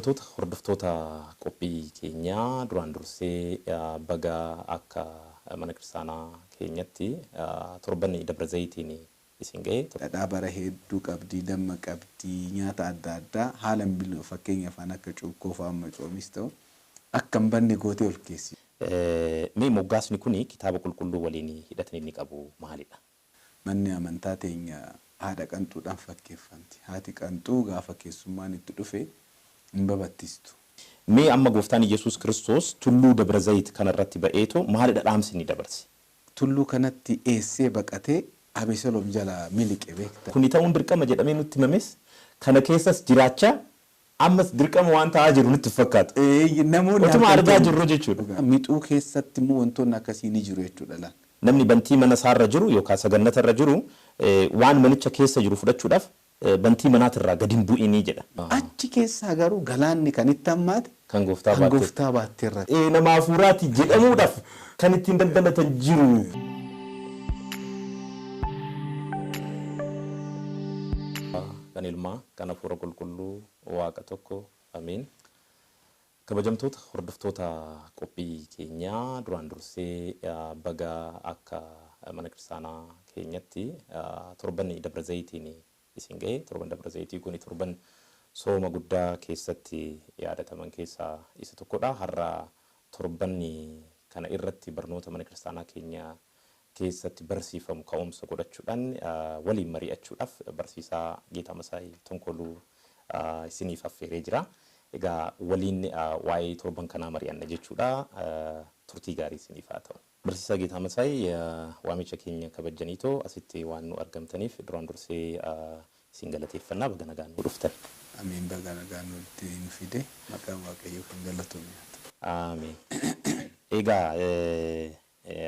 Kabajamtoota hordoftoota qophii keenyaa, duraan dursee baga akka mana kiristaanaa keenyatti torban Dabra Zayitiin isin ga'e. Dhadhaa bara hedduu qabdii, damma qabdii, nyaata adda addaa haala hin bilne, fakkeenya afaan akka cuukkoo fa'aa amma coomis ta'u akka hin banne gootee ol keessi. Mee moggaasni kuni kitaaba qulqulluu waliin hidhatan inni qabu maalidha? Manni amantaa teenya haadha qanxuudhaan fakkeeffamti. Haati qanxuu gaafa keessummaan itti dhufe hin babattistu. Mee amma gooftaan Yesuus Kiristoos tulluu Dabra Zayit kanarratti ba'eetoo maalidha dhaamsi inni dabarse? Tulluu kanatti eessee baqatee Abeseloom jalaa miliqe beekta. Kuni ta'uun dirqama jedhamee nutti himames, kana keessas jiraachaa ammas dirqama waan ta'aa jiru nutti fakkaata. Namoonni Otuma argaa jirru jechuudha. Mixuu keessatti immoo wantoonni akkasii ni jiru jechuudha laal. Namni bantii mana isaarra jiru yookaan sagannatarra jiru waan manicha keessa jiru fudhachuudhaaf bantii manaatirraa gadi hin bu'inii jedha. Achi keessaa garuu galaanni kan itti hammaate kan gooftaa kan baatte. Gooftaa baatteerra. Nama hafuuraati jedhamuudhaaf kan ittiin daldalatan jiru. Kan ilmaa, kan hafuura qulqulluu, Waaqa tokko, amiin. Kabajamtoota hordoftoota qophii keenyaa, duraan dursee baga akka mana kiristaanaa keenyatti torban Dabra Zayitiin isin ga'e. Torban Dabra Zayitii kun torban sooma guddaa keessatti yaadataman keessaa isa tokkodha. Har'a torbanni kana irratti barnoota mana kiristaanaa keenya keessatti barsiifamu ka'umsa godhachuudhaan waliin mari'achuudhaaf barsiisaa Geetaa Masaayii Tonkoluu isiniif affeeree jira. Egaa waliin waa'ee torban kanaa mari'anna jechuudha. Turtii gaarii isiniif haa ta'u. Barsiisaa Geetaa Masaayii, waamicha keenya kabajaniitoo asitti waan nu argamtaniif duraan dursee isin galateeffannaa, baga nagaan nu dhuftan. Amiin, baga nagaan nutti nu fide, maqaan Waaqayyoo kan galatoome haa ta'u. Amiin. Egaa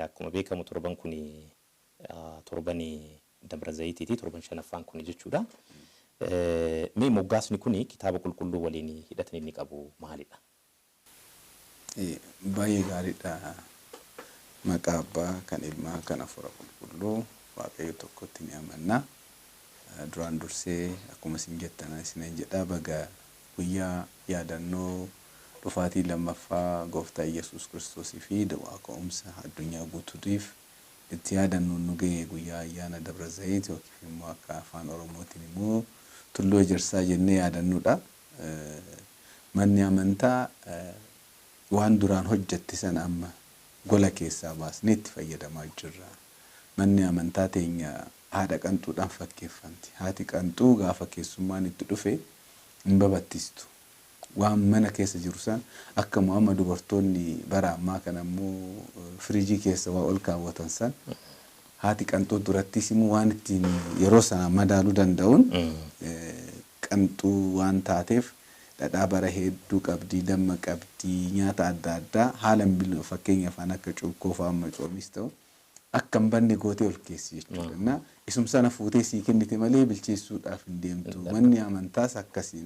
akkuma beekamu torban kun torban Dabra Zayitiiti, torban shanaffaan kun jechuudha. Mee moggaasni kun kitaaba qulqulluu waliin hidhatan inni qabu maalidha? Baay'ee gaariidha. Maqaa abbaa, kan ilmaa, kan hafuura qulqulluu, Waaqayyo tokkotti ni amanna. Duraan dursee akkuma isin jettan isinin jedha, baga guyyaa yaadannoo dhufaatii lammaffaa gooftaa Yesuus Kiristoosii fi du'aa ka'umsa addunyaa guutuutiif itti yaadannoon nu ga'e, guyyaa ayyaana Dabra Zayit yookiin immoo akka afaan Oromootiin immoo tulluu ejersaa jennee yaadannudha. Manni amantaa waan duraan hojjette sana amma gola keessaa baasnee itti fayyadamaa jirra. Manni amantaa teenya haadha qanxuudhaan fakkeeffamti. Haati qanxuu gaafa keessummaan itti dhufe hin babattistu. Waan mana keessa jiru san akkuma amma dubartoonni bara ammaa kana immoo firiijii keessa waa ol kaawwatan san, haati qanxuu durattis immoo waan ittiin yeroo sana madaaluu danda'uun qanxuu waan taateef dhadhaa bara hedduu qabdii, damma qabdii, nyaata adda addaa haala hin bilne, fakkeenya afaan akka cuukkoo fa'aa amma coomis ta'u akka hin banne gootee ol keessi jechuudha. Isum sana fuutee sii kennite malee bilcheessuudhaaf hin deemtu. Manni amantaas akkasii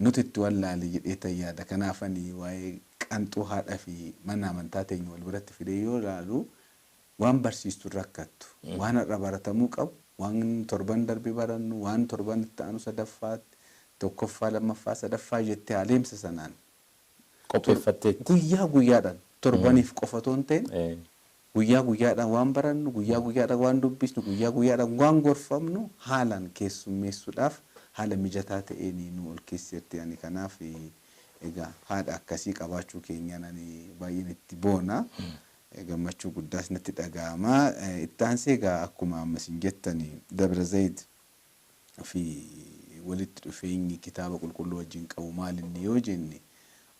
nuti itti wallaale jedhee tayyaada. Kanaaf ani waa'ee qanxuu haadha fi mana amantaa teenya wal biratti fidee yoo ilaalu, waan barsiistu rakkattu, waan har'a baratamuu qabu, waan torban darbe barannu, waan torban itti aanu sadaffaatti, tokkoffaa, lammaffaa, sadaffaa jettee adeemsa sanaan qopheeffatteetti. Guyyaa guyyaadhaan, torbaniif qofa otoo hin ta'in, guyyaa guyyaadhaan waan barannu, guyyaa guyyaadhaan waan dubbisnu, guyyaa guyyaadhaan waan gorfamnu haalaan keessummeessuudhaaf haala mijataa ta'een nu ol keessatti. Ani kanaaf egaa haadha akkasii qabaachuu keenyaan ani baay'een itti boona. Gammachuu guddaas natti dhaga'ama. Itti aansee egaa akkuma amma isin jettani Dabra Zayit fi walitti dhufeenyi kitaaba qulqulluu wajjin qabu maal inni yoo jenne,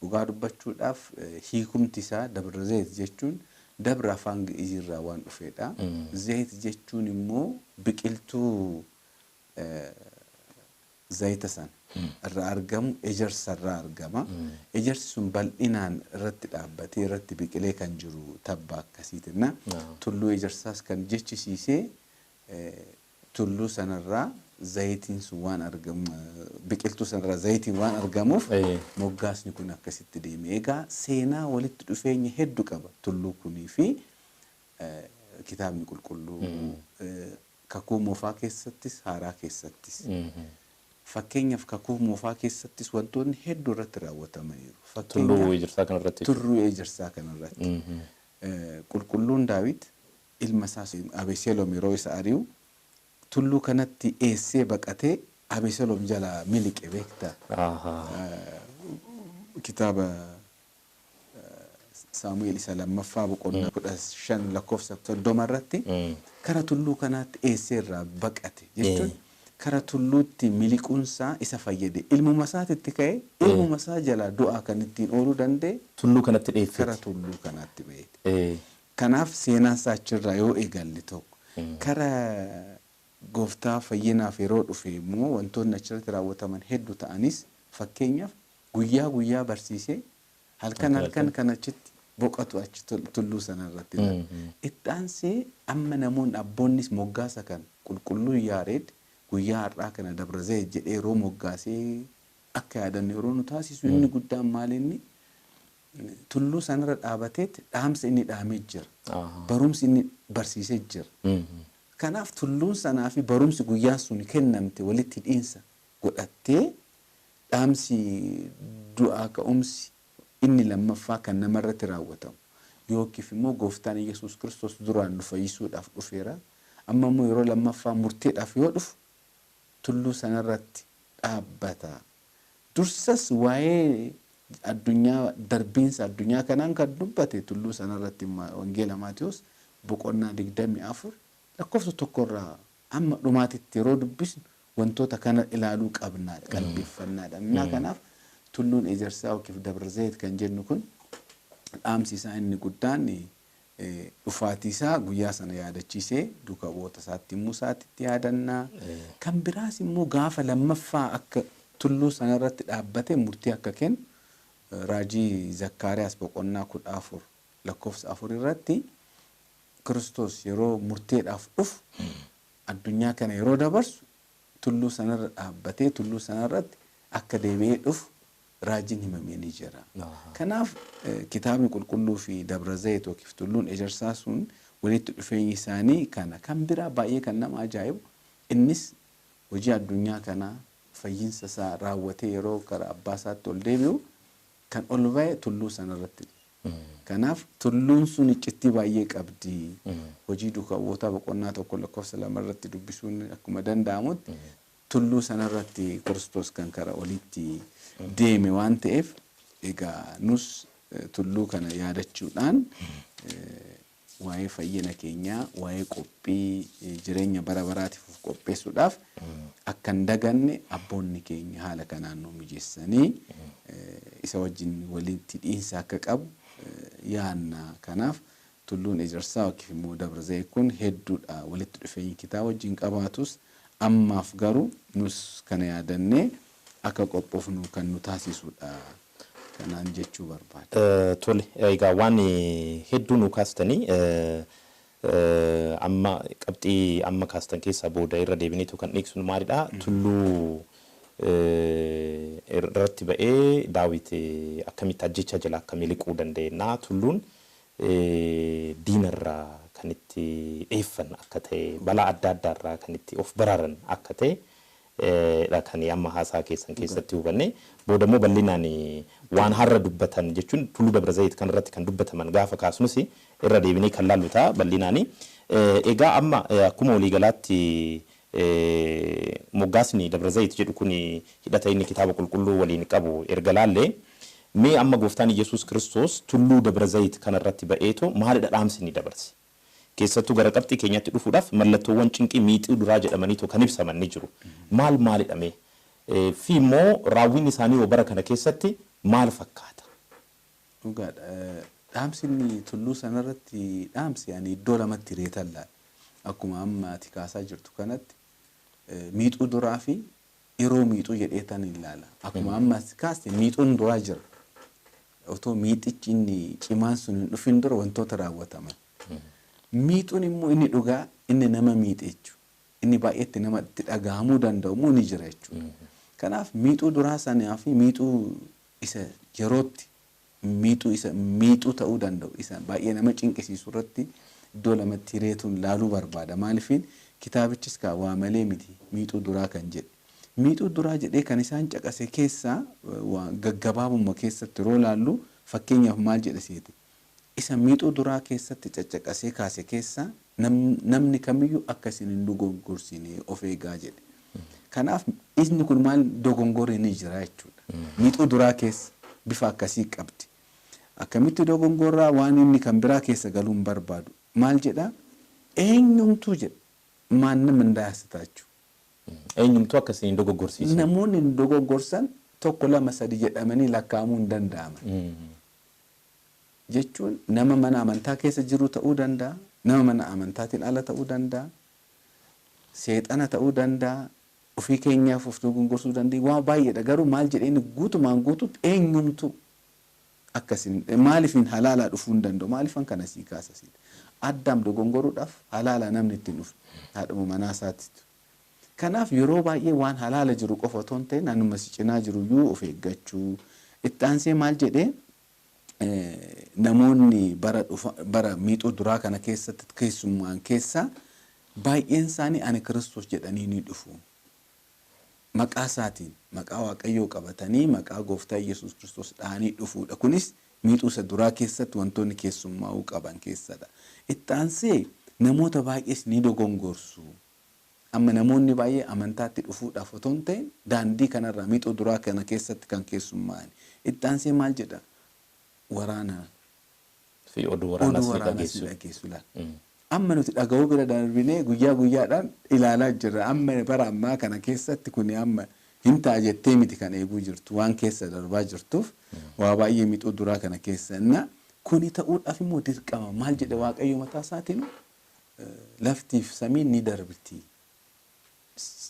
dhugaa dubbachuudhaaf hiikumti isaa Dabra Zayit jechuun dabra afaan Gi'iziirraa waan dhufedha. Zayit jechuun immoo biqiltuu zayita sana irraa argamu, ejersa irraa argama. Ejersi sun bal'inaan irratti dhaabbatee irratti biqilee kan jiru tabba akkasiitina. Tulluu ejersaas kan jechisiisee tulluu sanarraa zayitiin sun waan argamu, biqiltuu sanarraa zayitiin waan argamuuf moggaasni kun akkasitti deeme. Egaa seenaa walitti dhufeenya hedduu qaba tulluu kunii fi kitaabni qulqulluu, kakuu moofaa keessattis haaraa keessattis. Fakkeenyaaf kakuu moofaa keessattis wantoonni hedduu irratti raawwatamaniiru. Tulluu Ejersaa kanarratti. Tulluu Ejersaa kanarratti. Qulqulluun Daawit ilma isaa Abeseloom yeroo isa ari'u tulluu kanatti eessee baqatee Abeseloom jalaa miliqe beektaa. Kitaaba Saamu'eel isa lammaffaa boqonnaa 15 lakkoofsa 30 irratti kara tulluu kanaatti eessee irraa baqate jechuun kara tulluutti miliquunsaa isa fayyade. Ilmuma isaatitti ka'ee ilmuma isaa jalaa du'aa kan ittiin ooluu danda'e tulluu kanatti dheeffate. Kara tulluu kanaatti ba'eeti. Kanaaf seenaan isaa achirraa yoo eegalle tokko kara gooftaa fayyinaaf yeroo dhufe immoo wantoonni achirratti raawwataman hedduu ta'anis fakkeenyaaf guyyaa guyyaa barsiisee halkan halkan kan achitti boqotu achi tulluu sanarratti. Itti aansee amma namoonni abboonnis moggaasa kan qulqulluu Yaareed guyyaa har'aa kana Dabra Zayit jedhee yeroo moggaasee akka yaadannu yeroo nu taasisu inni guddaan maal inni tulluu sanarra dhaabateetti dhaamsa inni dhaamee jira. Barumsi inni barsiisee jira. Kanaaf tulluun sanaa fi barumsi guyyaan sun kennamte walitti hidhiinsa godhattee dhaamsi du'aa ka'umsi inni lammaffaa kan namarratti raawwatamu yookiif immoo gooftaan Yesuus Kiristoos duraan nu fayyisuudhaaf dhufeera. Amma immoo yeroo lammaffaa murteedhaaf yoo dhufu tulluu sanarratti dhaabbata. Dursas waa'ee addunyaa darbiinsa addunyaa kanaan kan dubbate tulluu sanarratti Wangeela Maatiyus boqonnaa 24 lakkoofsa 1 irraa amma dhumaatitti yeroo dubbisnu wantoota kana ilaaluu qabnaadha, qalbeeffannaadha. Innaa kanaaf tulluun Ejersaa yookiin Dabra Zayit kan jennu kun dhaamsi isaa inni guddaan dhufaatii isaa guyyaa sana yaadachiisee duuka bu'oota isaatti himuu isaatti yaadannaa. Kan biraas immoo gaafa lammaffaa akka tulluu sanarratti dhaabbatee murtii akka kennu raajii Zakkaariyaas boqonnaa 14 lakkoofsa 4 irratti Kiristoos yeroo murteedhaaf dhufu addunyaa kana yeroo dabarsu tulluu sanarra dhaabbatee tulluu sanarratti akka deebi'ee dhufu raajiin himamee ni jira. Kanaaf kitaabni qulqulluu fi Dabra Zayit yookiin tulluun Ejersaa sun walitti dhufeenyi isaanii kana. Kan biraa baay'ee kan nama ajaa'ibu innis hojii addunyaa kanaa fayyinsa isaa raawwatee yeroo gara abbaa isaatti ol deebi'u kan ol ba'e tulluu sanarratti. Kanaaf tulluun sun iccittii baay'ee qabdi. Hojii duuka bu'ootaa boqonnaa 1 lakkoofsa 2 irratti dubbisuun akkuma danda'amutti tulluu sanarratti Kiristoos kan kara olitti deeme waan ta'eef egaa nus tulluu kana yaadachuudhaan waa'ee fayyina keenyaa, waa'ee qophii jireenya bara baraatiif of qopheessuudhaaf akka hin daganne abboonni keenya haala kanaan nu mijeessanii isa wajjin walitti dhiinsa akka qabu yaanna. Kanaaf tulluun Ejersaa yookiin immoo Dabra Zayit kun hedduudha walitti dhufeenyi kitaaba wajjin qabaatus ammaaf garuu nus kana yaadannee akka qophoofnu kan nu taasisudha. Kanaan jechuu barbaada. Tole, egaa waan hedduu nu kaastanii amma qabxii amma kaastan keessaa booda irra deebineetu kan dhiyeessinu maalidha? Tulluu irratti ba'ee Daawit akkamitti ajjecha jala akka miliquu dandeenyaa tulluun diinarraa kan itti dheeffan akka ta'e balaa adda addaarraa kan itti of baraaran akka ta'e dha kan amma haasaa keessan keessatti hubanne. Booda immoo bal'inaan waan har'a dubbatan jechuun tulluu Dabra Zayit kan irratti kan dubbataman gaafa kaasnus irra deebinee kan laallu ta'a bal'inaan. Egaa amma akkuma waliigalaatti moggaasni Dabra Zayit jedhu kun hidhata inni kitaaba qulqulluu waliin qabu erga laallee, mee amma gooftaan Yesuus Kiristoos tulluu Dabra Zayit kanarratti ba'eetoo maalidha dhaamsi inni dabarse? Keessattuu gara qabxii keenyatti dhufuudhaaf mallattoowwan cinqii miixuu duraa jedhamaniitu kan ibsaman ni jiru. Maal maalidha mee? Fi immoo raawwiin isaanii bara kana keessatti maal fakkaata? Dhugaadha. Dhaamsi inni tulluu sanarratti dhaamsi ani iddoo lamatti reetan laala. Akkuma amma ati kaasaa jirtu kanatti miixuu duraa fi yeroo miixuu jedheetan ilaala. Akkuma amma ati kaaste miixuun duraa jira. Otoo miixichi inni cimaan sun hin dhufin dura wantoota raawwataman. Miixuun immoo inni dhugaa inni nama miixe jechuudha. Inni baay'eetti nama itti dhagahamuu danda'u immoo ni jira jechuudha. Kanaaf miixuu duraa sanaa fi miixuu isa yerootti miixuu isa miixuu ta'uu danda'u isa baay'ee nama cinqisiisu irratti iddoo lamatti hireetuun laaluu barbaada. Maaliifin kitaabichis kaa waa malee miti miixuu duraa kan jedhe. Miixuu duraa jedhee kan isaan caqase keessaa gaggabaabuma keessatti yeroo laallu fakkeenyaaf maal jedhe seete? Isa miixuu duraa keessatti caccaqasee kaase keessaa namni kamiyyuu akka isin hin dogogorsine of eegaa jedhe. Kanaaf inni kun maal dogongorri ni jira jechuudha. Miixuu duraa keessa bifa akkasii qabdi. Akkamitti dogongorraa waan inni kan biraa keessa galuu hin barbaadu. Maal jedhaa? Eenyumtuu jedha. Maannam እንዳያስታችሁ. Eenyumtuu akka isin hin dogoggorsiisne. Namoonni hin dogoggorsan 1, 2, 3 jedhamanii lakkaa'amuu hin danda'aman. Jechuun nama mana amantaa keessa jiru ta'uu danda'a, nama mana amantaatiin ala ta'uu danda'a, seexana ta'uu danda'a, ofii keenyaaf of dogongorsuu danda'a. Waa baay'eedha. Garuu maal jedheen guutumaan guututti eenyumtuu akkasin maaliifin halaalaa dhufuu hin danda'u? Maaliifan kana sii kaasa siidha? Addaam dogongoruudhaaf halaalaa namni ittiin dhufe haadhuma manaa isaatiitu. Kanaaf yeroo baay'ee waan halaala jiru qofa otoo hin ta'in anuma si cinaa jiru iyyuu of eeggachuu. Itti aansee maal jedhee namoonni bara miixuu duraa kana keessatti keessummaan keessaa baay'een isaanii ani Kiristoos jedhanii ni dhufu. Maqaa isaatiin maqaa Waaqayyoo qabatanii maqaa Gooftaa Yesuus Kiristoos dhahanii dhufuudha. Kunis miixuu isa duraa keessatti wantoonni keessummaa'uu qaban keessadha. Itti aansee namoota baay'ees ni dogongorsu. Amma namoonni baay'ee amantaatti dhufuudhaaf otoo hin ta'in daandii kanarraa miixuu duraa kana keessatti kan keessummaa'an. Itti aansee maal jedha? Waraana fi oduu waraanaas ni dhageessu. Dhageessu laala. Amma nuti dhaga'uu bira darbinee guyyaa guyyaadhaan ilaalaa jirra. Amma bara ammaa kana keessatti kuni amma hin ta'a jettee miti kan eeguu jirtu waan keessa darbaa jirtuuf waa baay'ee miixuu duraa kana keessa. Inna kuni ta'uudhaaf immoo dirqama maal jedhe Waaqayyo mataa isaatiin laftiif samiin ni darbiti.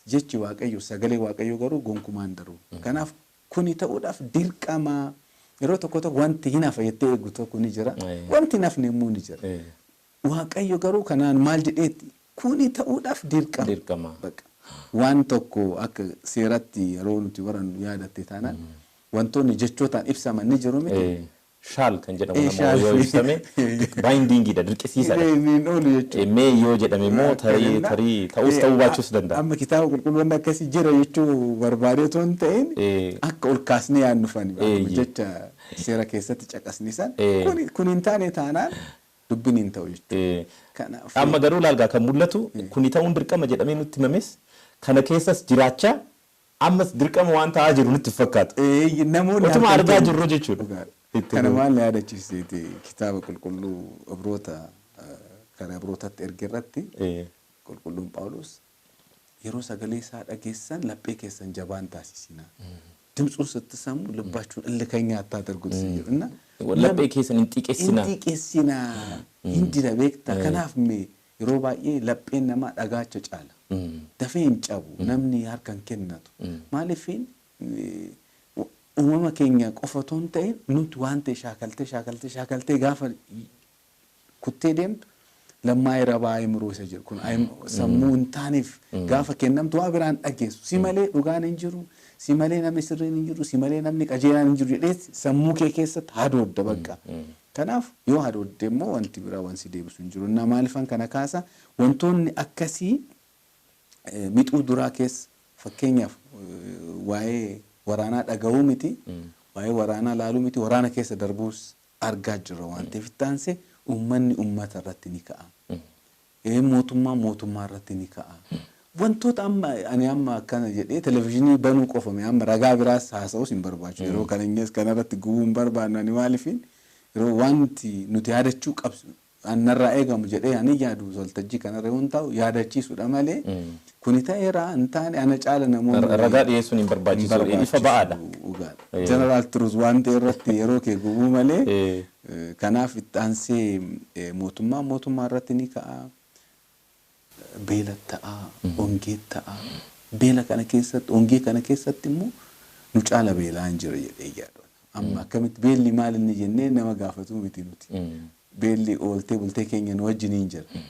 Jechi Waaqayyo sagalee Waaqayyo garuu gonkumaa hin darbu. Kanaaf kuni ta'uudhaaf dirqama. Yeroo tokko tokko wanti hin hafa jettee eeggu tokko ni jira. Wanti hin hafne immoo ni jira. Waaqayyo garuu kanaan maal jedheetti kuni ta'uudhaaf dirqama. Dirqama. Waan tokko akka seeratti yeroo nuti barannu yaadatte taanaan wantoonni jechootaan ibsaman ni jiru miti. Shaal kan jedhamu nama yoo ibsame baayindiingiidha dirqisiisadha. Hin oolu jechuudha. Mee yoo jedhame immoo tarii ta'us ta'uu baachuus danda'a. Amma kitaaba qulqulluun akkasii jira jechuu barbaadee otoo hin ta'in akka ol kaasnee yaadnu jecha seera keessatti caqasni san kun hin taane taanaan dubbiin hin ta'u jechuudha. Amma garuu laalgaa kan mul'atu kuni ta'uun dirqama jedhamee nutti himames kana keessas jiraachaa ammas dirqama waan ta'aa jiru nutti fakkaata. Namoonni otuma argaa jirru jechuudha. Kana maal na yaadachiiseeti kitaaba qulqulluu Ibroota karaa Ibrootatti erge irratti qulqulluun Phaawulos yeroo sagalee isaa dhageessan laphee keessan jabaan taasisina. ድምፁን ስትሰሙ ልባችሁን እልከኛ አታደርጉት ሲል እና laphee keessan hin xiiqessinaa. Hin xiiqessinaa. Hin dida beektaa. Kanaaf mee yeroo baay'ee lapheen namaa dhagaacha caala. Dafee hin cabu. Namni harka hin kennatu. Maaliifin uumama keenya qofa otoo hin ta'in nuti waan ta'e shaakaltee shaakaltee shaakaltee gaafa kuttee deemtu lammaa irra ayimroo isa jedhu kun sammuu hin taaneef gaafa kennamtu waa biraan dhageessu. Si malee dhugaan hin jiru, si malee namni sirriin hin jiru, si malee namni qajeelaan hin jiru jedhee sammuu kee keessatti hadoodda bakka. Kanaaf yoo hadoodde immoo wanti biraa wanti si deebisu hin jiru. Innaa maalifan kana kaasa wantoonni akkasii mixuu duraa keessa fakkeenyaaf waa'ee waraanaa dhaga'uu miti, waa'ee waraanaa laaluu miti, waraana keessa darbuus argaa jirra waan ta'eef itti aansee uummanni uummata irratti ni ka'a. Mootummaan mootummaa irratti ni ka'a. Wantoota amma ani amma akkana jedhee televizyiinii banuu qofame amma ragaa biraas haasa'uus hin barbaachisu. Yeroo kana innis kanarratti gubuu hin barbaannu ani maaliifin yeroo wanti nuti yaadachuu qabsu annarraa eegamu jedhee ani yaadu waltajjii kanarra yoo ta'u yaadachiisuudha malee kuni ta'eera hin taane ana caala namoonni Ragaa dhiyeessuun hin barbaachisu ifa ba'aadha. Jeneraal Turuus waan ta'e irratti yeroo kee gubuu malee kanaaf itti aansee mootummaa mootummaa irratti ni ka'a. Beela ta'a, hongee ta'a. Beela kana keessatti, hongee kana keessatti immoo nu caala beelaan jira jedhee yaadu. Amma akkamitti beelli maal inni jennee nama gaafatu miti nuti. Beelli ooltee bultee keenya nu wajjiniin jira.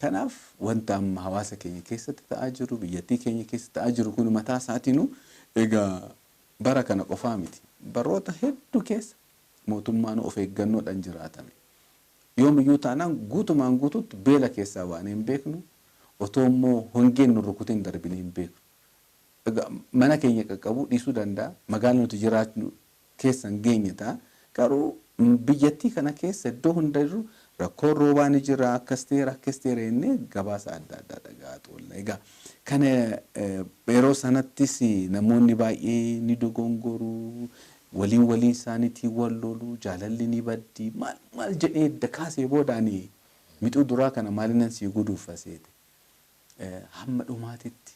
Kanaaf wanta amma hawaasa keenya keessatti ta'aa jiru, biyyattii keenya keessatti ta'aa jiru kun mataa isaatiinuu egaa bara kana qofaa miti. Baroota hedduu keessa mootummaan of eeggannoodhaan jiraatame. Yoomiyyuu taanaan guutumaan guutuutti beela keessaa waan hin beeknu otoo immoo hongeen nu rukuteen darbinee hin beeknu. Mana keenya qaqqabuu dhiisuu danda'a. Magaalaa nuti jiraannu keessa hin geenye ta'a. Garuu biyyattii kana keessa iddoo hunda jiru rakkoon roobaa ni jira, akkas ta'eera, akkas ta'eera jennee gabaasa adda addaa dhaga'aa oolla. Egaa kana yeroo sanattis namoonni baay'ee ni dogongoru, waliin waliin isaaniitiin wal lolu, jaalalli ni baddi, maal maal jedhee edda kaasee boodaan mixuu duraa kana maalinan sii guduufa seete. Hamma dhumaatitti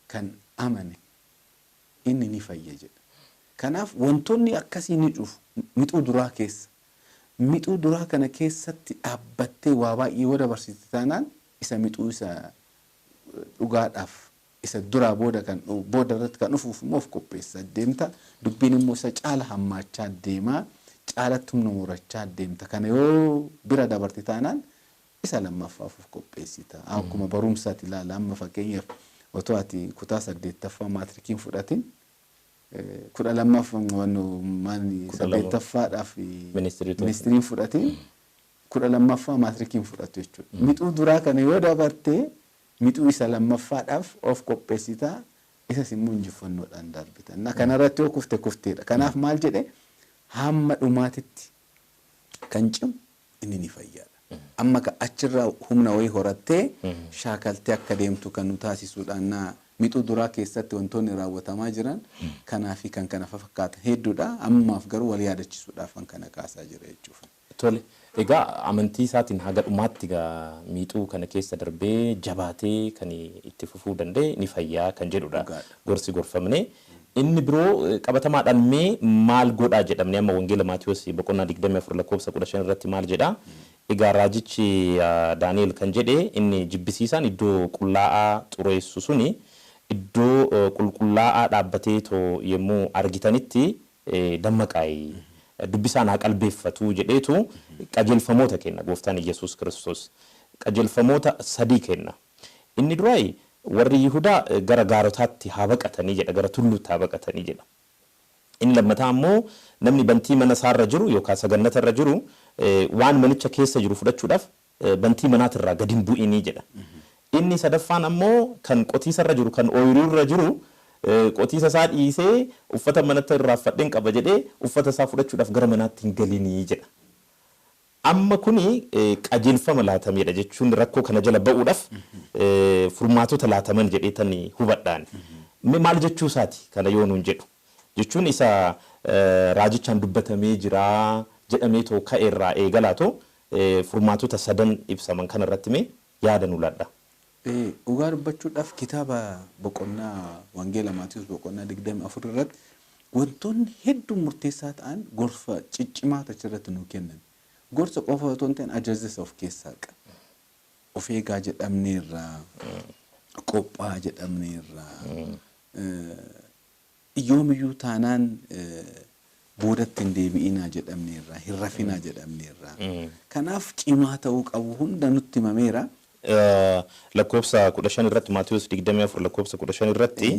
kan amane inni ni fayya jedha. Kanaaf wantoonni akkasii ni dhufu mixuu duraa keessa. Mixuu duraa kana keessatti dhaabbattee waa baay'ee yoo dabarsite taanaan isa mixuu isa dhugaadhaaf isa duraa booda kan booda irratti kan dhufuuf immoo of qopheessa deemta. Dubbiin immoo isa caala hammaachaa deemaa, caalatti humna murachaa deemta. Kana yoo bira dabarte taanaan isa lammaffaaf of qopheessita. Akkuma barumsaatti ilaala, amma fakkeenyaaf otoo ati kutaa 8ffaa maatirikiin fudhatin 12ffaa 8ffaadhaaf ministiriin fudhatin 12ffaa maatirikiin fudhattu jechuudha. Mixuu duraa kana yoo dabartee mixuu isa lammaffaadhaaf of qopheessitaa, isas immoo injifannoodhaan darbita. Kanarratti yoo kufte kufteedha. Kanaaf maal jedhe, hamma dhumaatitti kan cimu inni ni fayyaadha. Amma achirraa humna wayii horattee shaakaltee akka deemtu kan nu taasisuudhaan mixuu duraa keessatti wantoonni raawwatamaa jiran kanaa fi kan kana fakkaatan hedduudha. Ammaaf garuu wal yaadachiisuudhaaf kan kana kaasaa jira jechuudha. Tole, egaa amantii isaatiin haga dhumaatti egaa miixuu kana keessa darbee jabaatee kan itti fufuu danda'e ni fayyaa kan jedhudha. Gorsi gorfamne. Inni biroo qabatamaadhaan mee maal godhaa jedhamne, amma Wangeela Maatiyoos boqonnaa 24 lakkoofsa 15 irratti maal jedhaa? Egaa raajichi Daani'el kan jedhe inni jibbisiisaan iddoo qullaa'aa xureessu suni iddoo qulqullaa'aa dhaabbatee too yommuu argitanitti dammaqaayi. Dubbisaan haa qalbeeffatu jedheetu qajeelfamoota kenna gooftaan Yesuus Kiristoos. Qajeelfamoota sadii kenna. Inni duraayi warri Yihudaa gara gaarotaatti haa baqatanii jedha, gara tulluutti haa baqatanii jedha. Inni lammataa immoo namni bantii mana isaarra jiru yookaan sagannata irra jiru waan manicha keessa jiru fudhachuudhaaf bantii manaatirraa gadi hin bu'inii jedha. Inni sadaffaan ammoo kan qotiisarra jiru, kan ooyiruurra jiru qotiisa isaa dhiisee uffata manatti irraa uffadheen qaba jedhee uffata isaa fudhachuudhaaf gara manaatti hin galinii jedha. Amma kuni qajeelfama laatameedha jechuun rakkoo kana jala ba'uudhaaf furmaatota laataman jedheetan hubadhaan. Maal jechuu isaati kana yoo nuun jedhu? Jechuun isa raajichaan dubbatamee jira jedhamee too ka'eerraa eegalaatoo furmaatota sadan ibsaman kanarratti mee yaada nu laadha. Dhugaa dubbachuudhaaf kitaaba boqonnaa Wangeela Maatiyoos boqonnaa 24 irratti wantoonni hedduun murteessaa ta'an gorsa ciccimaa achirratti nu kennan. Gorsa qofa otoo hin ta'in ajajas of keessaa qaba. Of eegaa jedhamneerra, qophaa'aa jedhamneerra, yoomiyyuu taanaan boodatti hin deebi'inaa jedhamneerra, hin rafinaa jedhamneerra. Kanaaf cimaa ta'uu qabu hunda nutti himameera. Lakkoofsa 15 irratti, Maatiyoos 24 lakkoofsa 15 irratti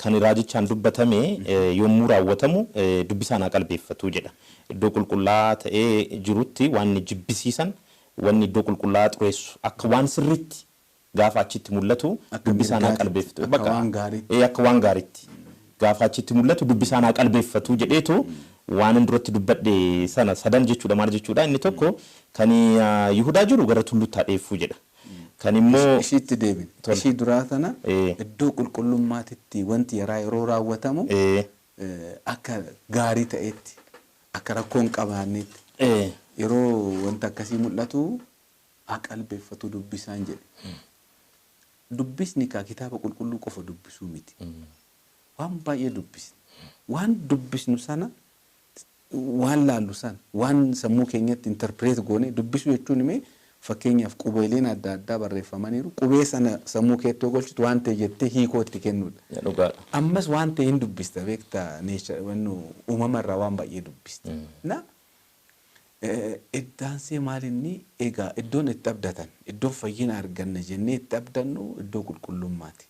kan raajichaan dubbatame yommuu raawwatamu dubbisaan haa qalbeeffatu jedha. Iddoo qulqullaa'aa ta'ee jirutti waan jibbisiisan, wanni iddoo qulqullaa'aa xureessu akka waan sirriitti gaafa achitti mul'atu dubbisaan haa qalbeeffatu. Akka waan gaariitti. Akka waan gaariitti. Gaafa achitti mul'atu dubbisaan haa qalbeeffatu jedheetu waan inni duratti dubbadhe sana sadan jechuudha. Maal jechuudha? Inni tokko kan Yihudaa jiru gara tulluutti haa dheeffuu jedha. Kan immoo Ishiitti deebine. Ishii duraa tana iddoo qulqullummaatitti wanti yeroo raawwatamu akka gaarii ta'etti, akka rakkoo hin qabaannetti yeroo wanta akkasii mul'atu haa qalbeeffatu dubbisaan jedhe. Dubbisni kaa kitaaba qulqulluu qofa dubbisuu miti. Waan baay'ee dubbisni. Waan dubbisnu sana, waan laallu sana, waan sammuu keenyatti interpret goone dubbisuu jechuun imee fakkeenyaaf qubeeleen adda addaa barreeffamaniiru. Qubee sana sammuu keetti galchitu waan ta'e jettee hiikoo itti kennuudha. Ammas waan ta'e hin dubbista beektaa, uumama irraa waan baay'ee dubbista. Na iddaansee maalinni egaa iddoon itti abdatan, iddoon fayyina arganna jennee itti abdannu iddoo qulqullummaati.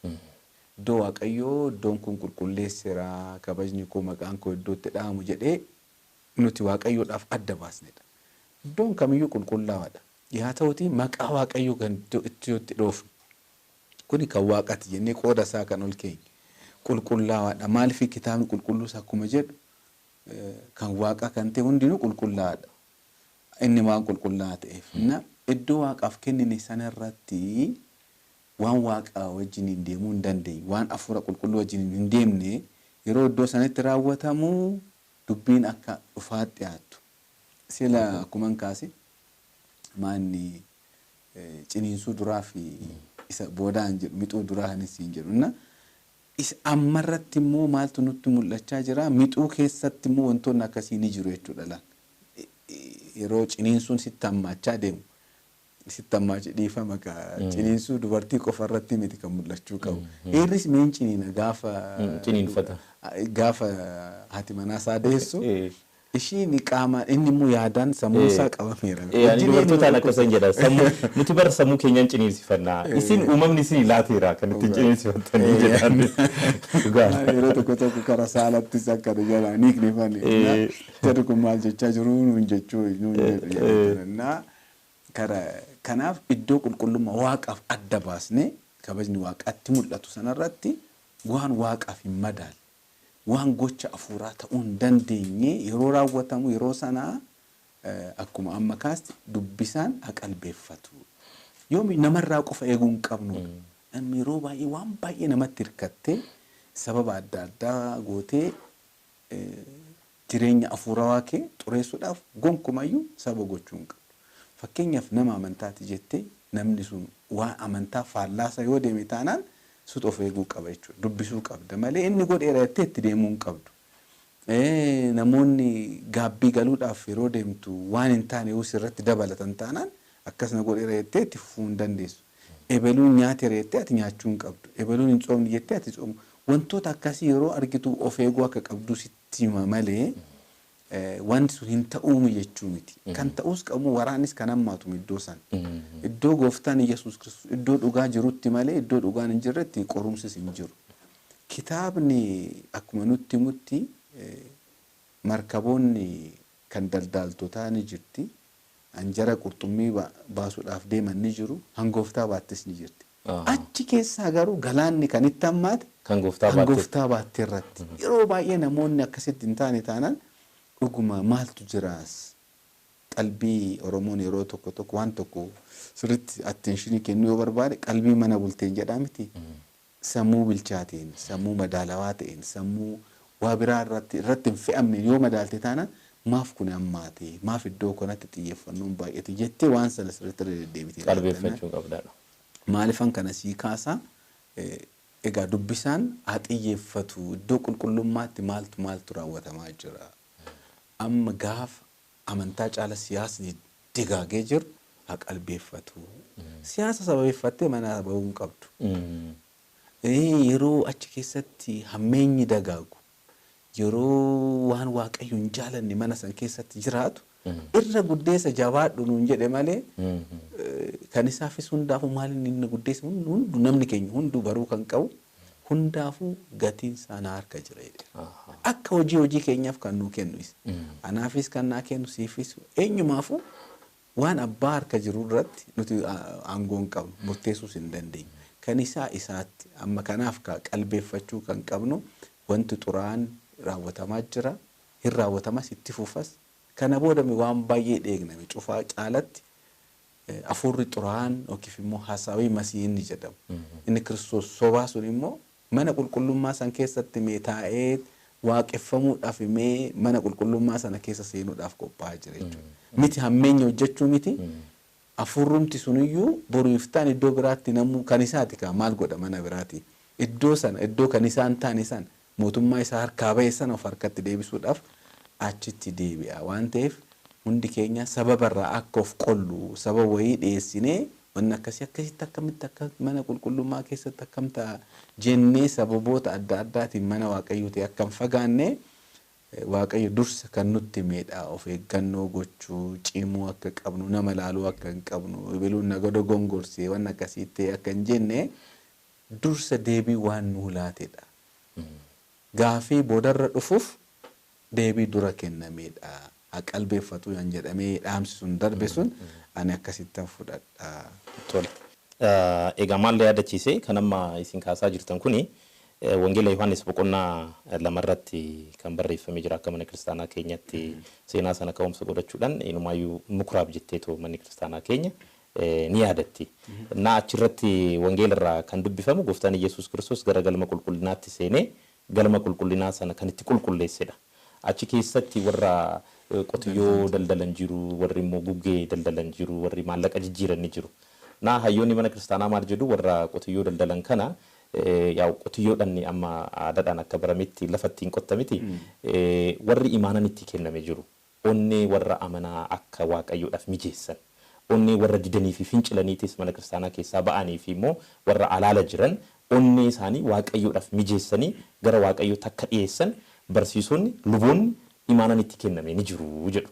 Iddoo Waaqayyoo iddoon kun qulqulleesseera, kabajni koo maqaan koo iddoo itti dhaamu jedhee nuti Waaqayyoodhaaf adda baasnedha. Iddoon kamiyyuu qulqullaa'aadha. Yaa ta'uti maqaa Waaqayyoo kan itti dhoofnu Kuni kan waaqaati jennee qooda isaa kan ol keenye. Qulqullaa'aadha. Maaliif kitaabni qulqulluus akkuma jedhu kan waaqaa kan ta'e hundinuu qulqullaa'aadha. Inni waan qulqullaa'aa ta'eef. Iddoo waaqaaf kennine sanarratti waan waaqaa wajjin hin deemuu hin dandeenye, waan hafuura qulqulluu wajjin hin deemne yeroo iddoo sanatti raawwatamu dubbiin akka dhufaatti dhiyaattu. Sila akkuma kaase maanni ciniinsuu duraa fi isa boodaan jedhu mixuu duraa kanis hin jedhu. Isa ammarratti immoo maaltu nutti mul'achaa jira? Mixuu keessatti immoo wantoonni akkasii ni jiru jechuudha laal. Yeroo ciniinsuun sitti hammaachaa deemu. Sitti hammaachaa dhiifama ciniinsuu dubartii qofa irratti miti kan mul'achuu qabu. Dhiirris miin ciniina gaafa ciniinfata. Gaafa haati manaa isaa deessu. Ishiin qaamaan inni immoo yaadaan sammuu isaa qabameera. Ani dubartootaan akkasan jedha. Nuti bara sammuu keenyaan ciniinsifannaa. Isin uumamni isin laateera kan ittiin ciniinsifattanii jedhan. Yeroo tokko tokko karaa saalattis akka jala niiknifani. Jedhu kun maal jechaa jiru nuun jechuu nuun jedhu. Kanaaf iddoo qulqullummaa waaqaaf adda baasnee kabajni waaqaatti mul'atu sanarratti waan waaqaaf hin madaalle. Waan gocha afuuraa ta'uu hin dandeenye yeroo raawwatamu yeroo sanaa akkuma amma kaasti dubbisaan haqalbeeffatu. Yoomi namarraa qofa eeguu hin qabnudha. Namni yeroo baay'ee waan baay'ee namatti hirkattee sababa adda addaa gootee jireenya afuurawaa kee xureessuudhaaf gonkumayyuu sababa gochuu hin qabdu. Fakkeenyaaf nama amantaati jettee namni sun waan amantaa faallaasa yoo deeme taanaan sut of eeguu qaba jechuudha. Dubbisuu qabda malee inni godheera jettee itti deemuu hin qabdu. Namoonni gaabbii galuudhaaf yeroo deemtu waan hin taane yoo sirratti dabalatan taanaan akkasuma godheera jettee itti fufuu hin dandeessu. Ebeluun nyaateera jettee ati nyaachuu hin qabdu. Ebeluun hin tsoomne jettee ati tsoomu. Wantoota akkasii yeroo argitu of eeguu akka qabdu sitti hima malee wanti sun hin ta'uumi jechuu miti. Kan ta'uus qabu waraannis kan hammaatu iddoo sana. Iddoo gooftaan Yesuus Kiristoos iddoo dhugaa jirutti malee iddoo dhugaan hin jirretti qorumsis hin jiru. Kitaabni akkuma nutti himutti markaboonni kan daldaaltotaa ni jirti. Anjara qurxummii baasuudhaaf deeman ni jiru. Hangooftaa baattis ni jirti. Achi keessaa garuu galaanni kan itti hammaate kan gooftaa baatte irratti. Yeroo baay'ee namoonni akkasitti hin taane taanaan dhuguma maaltu jiraas qalbii Oromoon yeroo tokko tokko waan tokko sirriitti attentionii kennuu yoo barbaade qalbii mana bulteen jedhaa miti. Sammuu bilchaateen, sammuu madaalawaa ta'een, sammuu waa biraa irratti hin fe'amne yoo madaalte taanaan maaf kun hammaate, maaf iddoo kanatti xiyyeeffannoon baay'ate jettee waan sana sirriitti irra deddeebitee qalbeeffachuu qabdaadha. Maalifan kana sii kaasaa egaa dubbisaan haa xiyyeeffatu iddoo qulqullummaatti maaltu maaltu raawwatamaa jira. Amma gaafa amantaa caala siyaasni digaagee jiru haa qalbeeffatu. Siyaasa sababeeffattee mana bahuu hin qabdu. Yeroo achi keessatti hammeenyi dagaagu yeroo waan waaqayyo hin jaalanne mana san keessatti jiraatu irra guddeessa jabaadhu nuun jedhe malee kan isaafis hundaafuu maal inni guddeessa hundu namni keenya hunduu baruu kan qabu hundaafuu gatiin isaa na harka jira jedhe. Akka hojii hojii keenyaaf kan nuu kennu isa. Anaafis kan naa kennu siifis eenyumaafuu waan abbaa harka jiru irratti nuti aangoo hin qabnu murteessuus hin dandeenyu. Kan isaa isaatti amma kanaaf qalbeeffachuu kan qabnu wanti xuraa'aan raawwatamaa jira. Hin raawwatamas itti fufas. Kana booda waan baay'ee dheegname cufaa caalatti hafuurri xuraa'aan yookiif immoo hasaawii masii inni jedhamu. Inni Kiristoos sobaa sun immoo mana qulqullummaa san keessatti mee taa'ee waaqeffamuudhaaf mee mana qulqullummaa sana keessa seenuudhaaf qophaa'aa jira jechuudha. Miti hammeenya hojjechuu miti. Hafuurrumti suniyyuu boru iftaan iddoo biraatti namuu kan isaati kaa maal godha mana biraati. Iddoo sana iddoo kan isaan taane sana mootummaa isaa harkaa bahe sana of harkatti deebisuudhaaf achitti deebi'a waan ta'eef hundi keenya sababarraa akka of qollu sababa wayii dhiyeessinee wanni akkasii akkasitti akkamitti akka mana qulqullummaa keessatti akkam ta'a jennee sababoota adda addaatiin mana waaqayyoo ta'e akka hin fagaanne waaqayyo dursa kan nutti miidha of eeggannoo gochuu cimuu akka qabnu nama laaluu akka hin qabnu ebeluun naga dogongorsee waan akkasii ta'e akka hin jenne dursa deebii waan nuu laatedha. Gaafii boodarra dhufuuf deebii dura kennamedha. Haa qalbeeffatu yan jedhamee dhaamsi sun darbe sun ani akkasittan fudhadha. Tole. Egaa maal yaadachiise kan amma isin kaasaa jirtan kuni, Wangeela Yohaannis boqonnaa 2rratti kan barreeffamee jira. Akka mana kiristaanaa keenyatti seenaa sana ka'umsa godhachuudhaan inumaayyuu mukuraab jetteetoo manni kiristaanaa keenya ni yaadatti. Na achirratti wangeela irraa kan dubbifamu gooftaan Yesuus Kiristoos gara galma qulqullinaatti seenee galma qulqullinaa sana kan itti qulqulleessedha. Achi keessatti warra qotiyyoo daldalan jiru, warri immoo gugee daldalan jiru, warri maallaqa jijjiiran ni jiru. Na hayyoonni mana kiristaanaa maal jedhu? Warra qotiyyoo daldalan kana, yaa qotiyyoodhaan amma aadaadhaan akka barametti lafa ittiin qottamiti, warri imaanan itti kenname jiru. Onnee warra amanaa akka Waaqayyoodhaaf mijeessan. Onnee warra didanii fi fincilaniitis mana kiristaanaa keessaa ba'anii fi immoo warra alaala jiran onnee isaanii Waaqayyoodhaaf mijeessanii gara Waaqayyootti akka dhiyeessan barsiisonni, luboonni imaanan itti kenname ni jiru jedhu.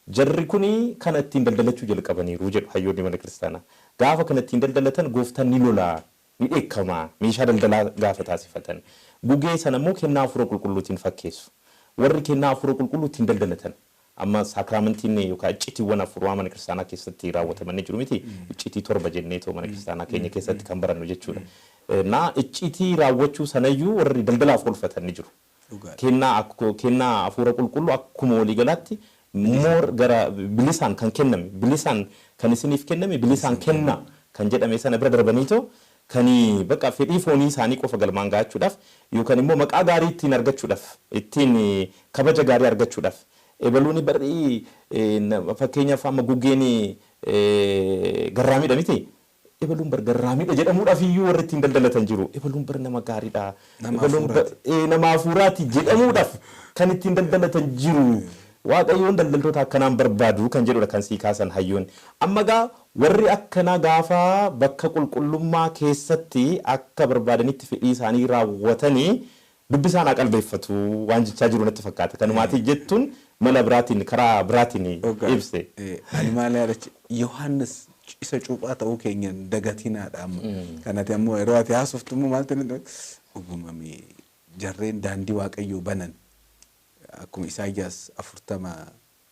Jarri kuni kana ittiin daldalachuu jalqabaniiru jedhu hayyoonni mana kiristaanaa. Gaafa kana ittiin daldalatan gooftaan ni lolaa, ni dheekkama, meeshaa daldalaa gaafa taasifatan. Gugee sana immoo kennaa hafuura qulqulluutiin fakkeessu. Warri kennaa hafuura qulqulluu ittiin daldalatan. Amma saakraamantiin yookaan iccitiiwwan hafuuraa mana kiristaanaa keessatti raawwataman ni jiru miti. Iccitii 7 jenneetoo mana kiristaanaa keenya keessatti kan barannu jechuudha. Na iccitii raawwachuu sanayyuu warri daldalaaf oolfatan ni jiru. Kennaa hafuura qulqulluu akkuma waliigalaatti moor gara bilisaan kan kenname, bilisaan kan isiniif kenname bilisaan kennaa kan jedhame sana bira darbaniitoo kan bakka fedhii foonii isaanii qofa galmaan ga'achuudhaaf yookaan immoo maqaa gaarii ittiin argachuudhaaf, ittiin kabaja gaarii argachuudhaaf, ebaluuni barrii fakkeenyaaf amma gugeen garraamiidha miti. Ebaluun bar garraamiidha jedhamuudhaaf iyyuu warri ittiin daldalatan jiru. Ebaluun bar nama gaariidha. Nama hafuuraati jedhamuudhaaf kan ittiin daldalatan jiru. Waaqayyoon daldaltoota akkanaan barbaadu kan jedhudha kan sii kaasan hayyoonni. Amma gaa warri akkanaa gaafa bakka qulqullummaa keessatti akka barbaadanitti fedhii isaanii raawwatanii dubbisaan haa qalbeeffatu waan jechaa jiru natti fakkaata. Kanumaatii jettuun mala biraatiin, karaa biraatiin ibse. Ani maal yaadachi, Yohaannis isa cuuphaa ta'uu keenya dagatinaadha amma. Kanati ammoo yeroo ati haasoftu immoo maaltu dhugumame, jarreen daandii Waaqayyoo banan akkuma Isaayyaas 40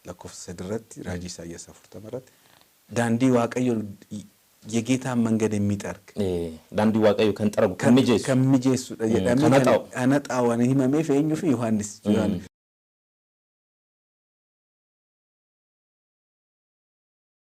lakkoofsa 3 irratti, raajii Isaayyaas 40 irratti daandii Waaqayyoo የጌታን መንገድ የሚጠርግ Daandii Waaqayyoo kan xaragu, kan mijeessu. Kan mijeessudha jedhamee kan haxaa'uun himameef eenyuuf? Yohaannis.